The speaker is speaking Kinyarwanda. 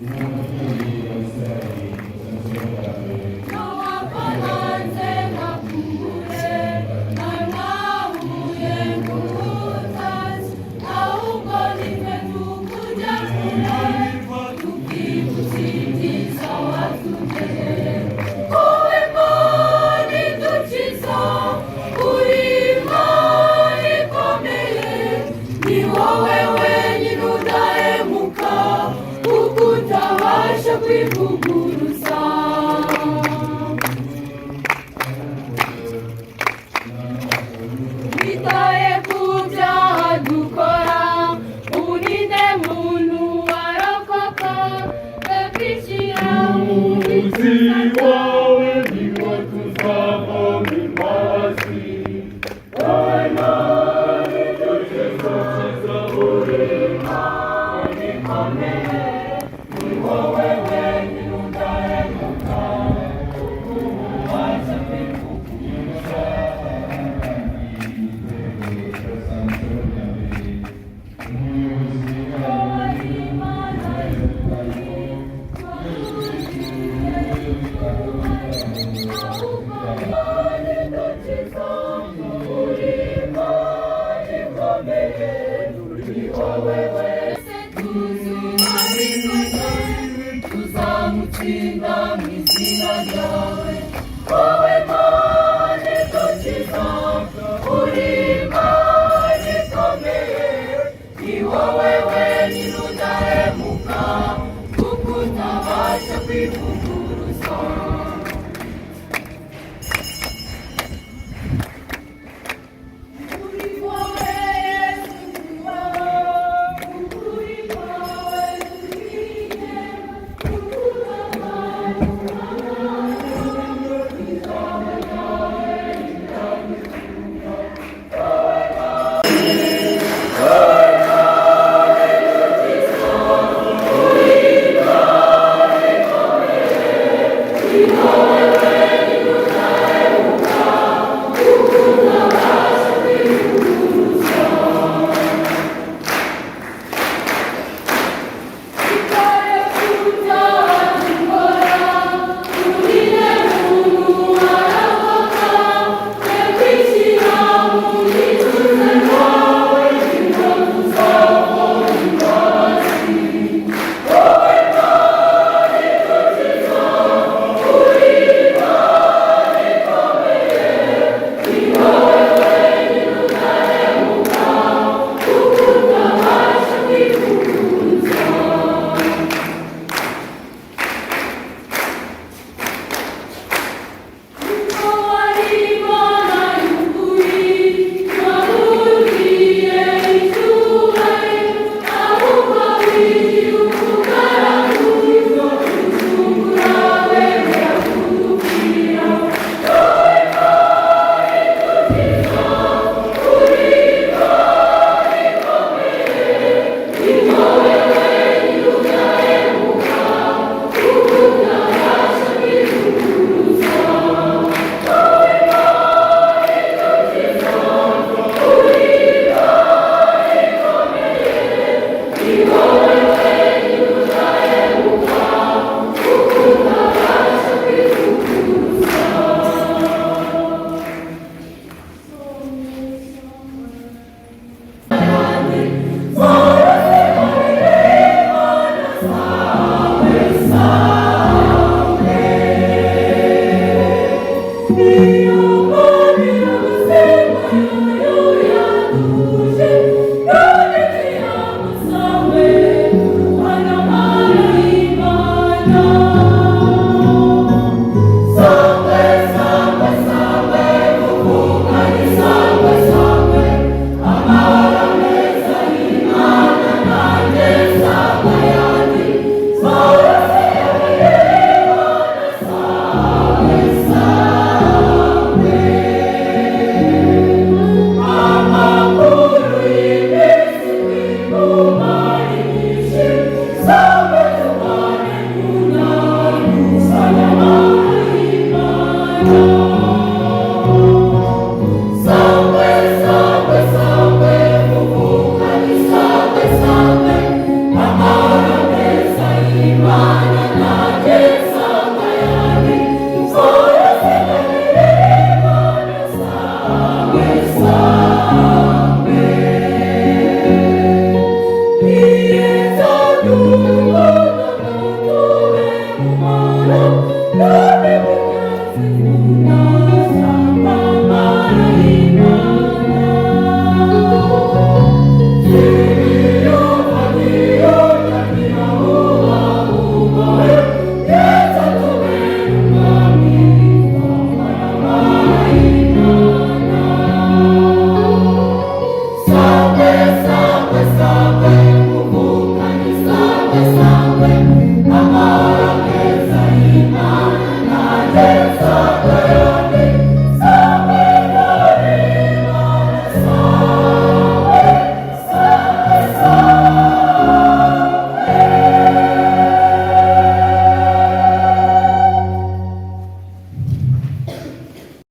Umubyeyi wa Israheli, bwa mbere. Hanze nakure nanahuye n'utazi, ahubwo nitwe tukujya kure, tukibutsa ibyiza watugiriye. Wowe Mana idukiza, uri Imana ikomeye, ni wowe wenyine udahemuka, kuko utabasha kwivuguruza. Witaye ku byaha dukora, ubu ninde muntu warokoka akishyira mu Umuzi wawe niwo tuzavoma imbabazi. Wowe Mana idukiza, uri Imana ikomeye, ni wowe wenyine udahemuka, kuko ubasha kwivuguruza. Umuyobozi Imana idukiza, uri Imana ikomeye, ni wowe wese tuzubahirize, tuzamutsinda mu izina ryawe. Wowe Mana idukiza, uri Imana ikomeye, ni wowe wenyine udahemuka, kuko utabasha kwivuguruza.